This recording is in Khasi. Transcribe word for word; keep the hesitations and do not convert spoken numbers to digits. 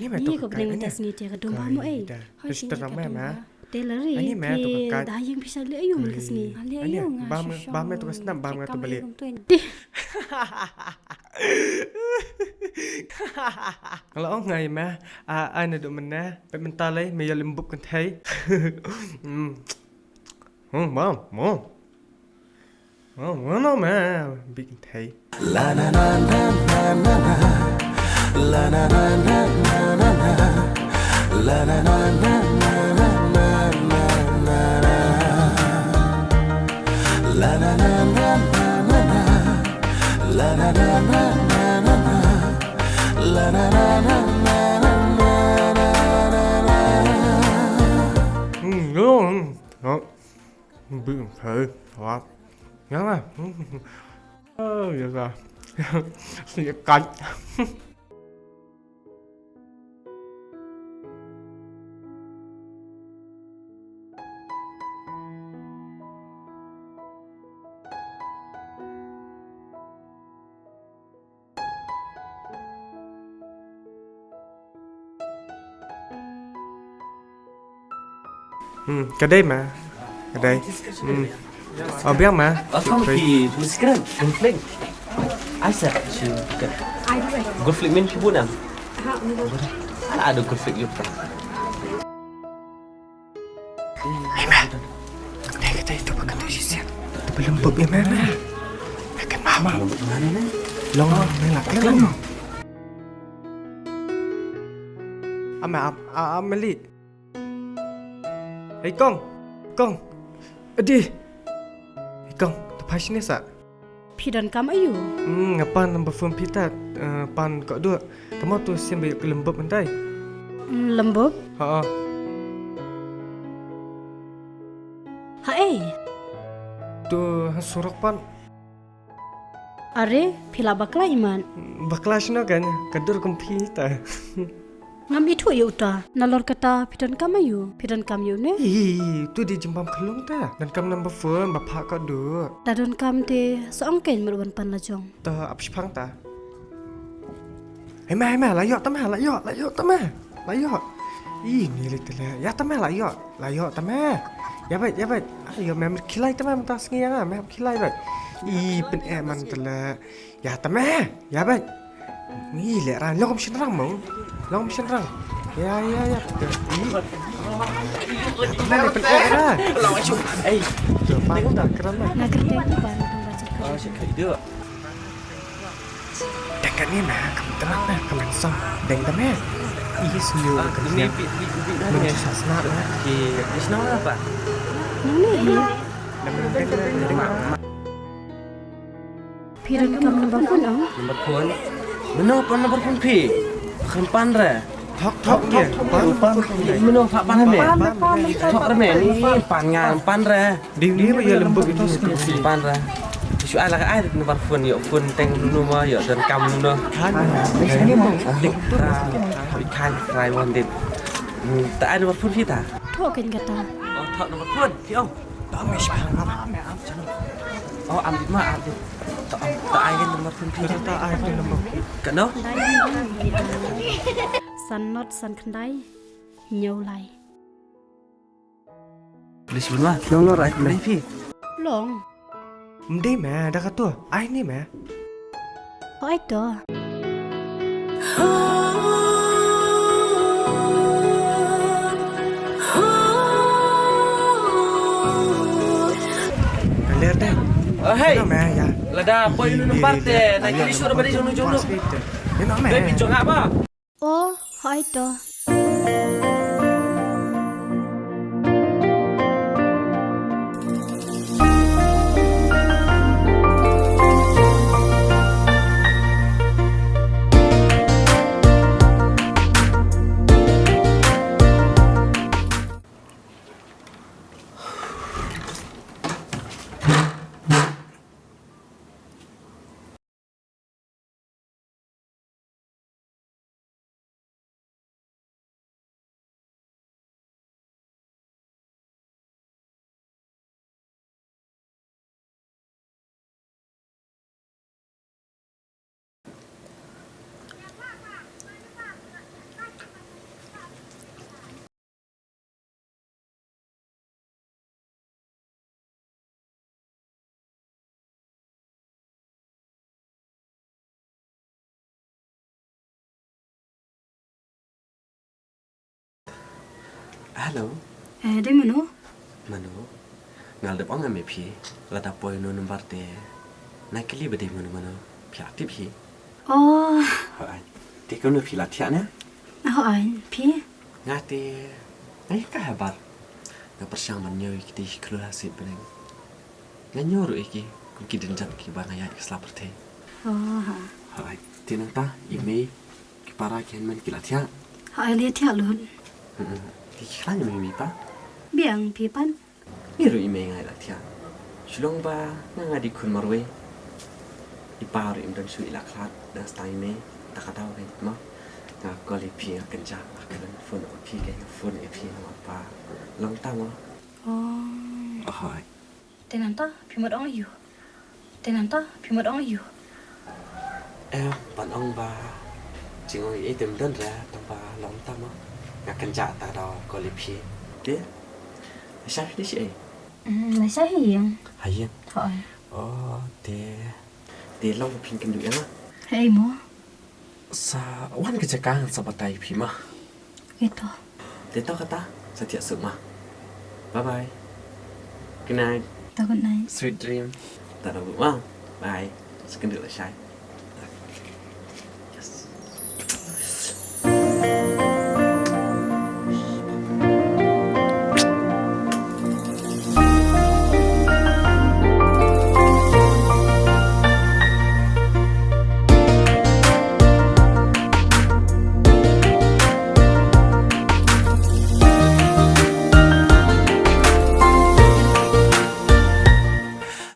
Ni ka bneng mynta sngi te ka dum ba mo ei. Hoi shi ta me ma. Te la ri te da ïing pisa le ayu mynta sngi. Le ayu nga ba me ba me tu ka snap ba me tu balik. Hello ngai ma. A ai na du mena. Pe mynta le me ya lim bup kan thai. Hmm, mom, mom. Oh, no, no, man. Big thei. Mm, no, no. Bự thử. Wow. Nhớ mà. Ơ, vậy là. Sẽ cắn. Hmm, ka dei ma. Ka dei. Hmm. Oh, biang ma. Welcome to Muslim Conflict. Ai sa, si, ka. Conflict min kibun am. Ala ada conflict juga. Hey, ma. Dei kata itu bukan tu sisian. Belum bub ya, ma, ma. Makan mama. Long, long, long, long. Ama, am, am, meli. Hey, kong. Kong. Adi. Hey, kong. Tepai sini sa. Phi donkam aïu? Hmm, nga pan number phone phi ta, eh, pan ka dua. Tamo tu sim ba ïoh ka lem bub mynta. Hmm, lem bub? Ha. Ha ei? Tu ha surok pan. Are, phi la bakla imat. Bakla shano kan, ka dur kum phi ta. Ngam ithuh ïa uta. Nalor kata phi donkam aïu? Phi donkam ïa une? Hi, tu dei jingbam khlong ta. Donkam number phone ba phah ka duk. Da donkam te sa ong kein mut wan pan la jong. Ta ap shipang ta. Hei ma, hei ma, la ïoh ta ma, la ïoh, la ïoh ta ma. La ïoh. Ih, ni li tele. Ïa ta ma, la ïoh. La ïoh ta ma. Ïa bait, ïa bait. Ïa mem khilai ta ma mynta sngi ïa nga, mem khilai bait. Ih, pyn-eh man tele. Ïa ta ma, ïa bait. Ih, leh ran, long kum shynrang mo. Long kum shynrang. Ïa, ïa, ïa. Ih. Ïa ta ma, leh pyn-eh ran. Long shu. Ei. Jom pan ta kram ma. Nga kyrteng Iban, tang ba jikut. Oh, shu kai duk. Dang katne ma, kam tynat ma, kam handsome. Dang ta ma. Ih, sngew. Kam sngewsih sngap ma. Ki, ki shnong apa? Nang ne hi. Dang, dang, dang, dang. Phi donkam number phone ong? Number phone? Mano pan number phone phi? Khlem pan re. Thok, thok, ye. Pan, pan, pan. Mano pan, pan me? Thok re me, ni pan nga, pan re. Dei, dei, ba ïa lem bub ito. Pan re. Shu ai la ka ai number phone, ïoh phone teng mano ma, ïoh donkam mano. Kan. Dik ra. Kan try one day. Hmm, ta ai number phone phi ta? Thok kein kata. Oh, thok number phone phi ong. Ta me sha. Oh, am dit ma, am dit. Ta am, ta ai kein number phone phi. Ta ai kein number phone. Kano? San not san khyndai. Hynñiew lai. Please bun ma. Long long rai. Rai phi. Long. Mdei ma, da ka to. Ai ni ma. Hoi to. Ka ler dei. Oh, hey. Hello, ma, ya. Lada poi nu number te, na kili sur bari jong nu jong nu. Hello, ma. Dei phi jong apa? O, hoi to. Hello. Eh, dei mano? Mano? Nga la dep ong ïa me phi, lada poi no number te, nga kylli ba dei mano mano, phi la tip hi. Oh. Hooid. Te kumno phi la thiah ne? Hooid, phi? Nga te, nga ïa ka habar. Nga pyrshang ban ñiew ïa kiti ki khlur ha sih bneng. Nga ñiew ruh ïa ki, kum ki dynjat kiba nga ïaid ka sla pyrthei. Oh, ha. Hooid. Te nangta, i mei, ki para ki hynmen ki la thiah? Hooid, la thiah lut. Mm-mm. Te ki khlaiñ ïa me i mei i pa? Biang, phi pat? Ngi ruh i mei i nga i la thiah. Shu long ba nga nga dei khun marwei. I pa ruh im don shuh, i la khlad, dang stang i mei. Ta ka daw ka ïa ma. Nga call ïa phi nga kynjah, nga kren phone ïa phi, ka ïa phone ïa phi namar ba long tang ma. Oh. Hooid. Te nangta phi mut ong aïu? Te nangta phi mut ong aïu? Em, ban ong ba jingong ei ei te ym don re, tang ba long tang ma. Nga kynjah, ta ka daw call ïa phi. Te, la shai phi ne shaei? Mm, la shai ha ïing. Ha ïing? Hooid. Oh, te, te long ba phin kynduh ïa nga? Haei mo? Sa wan ka jaka ngan sa batai ïa phi ma. Te to. Te to kata, sa thiah suk ma. Bye bye. Good night. To good night. Sweet dream. Ta da buh ma. Bye. Sa kynduh la shai.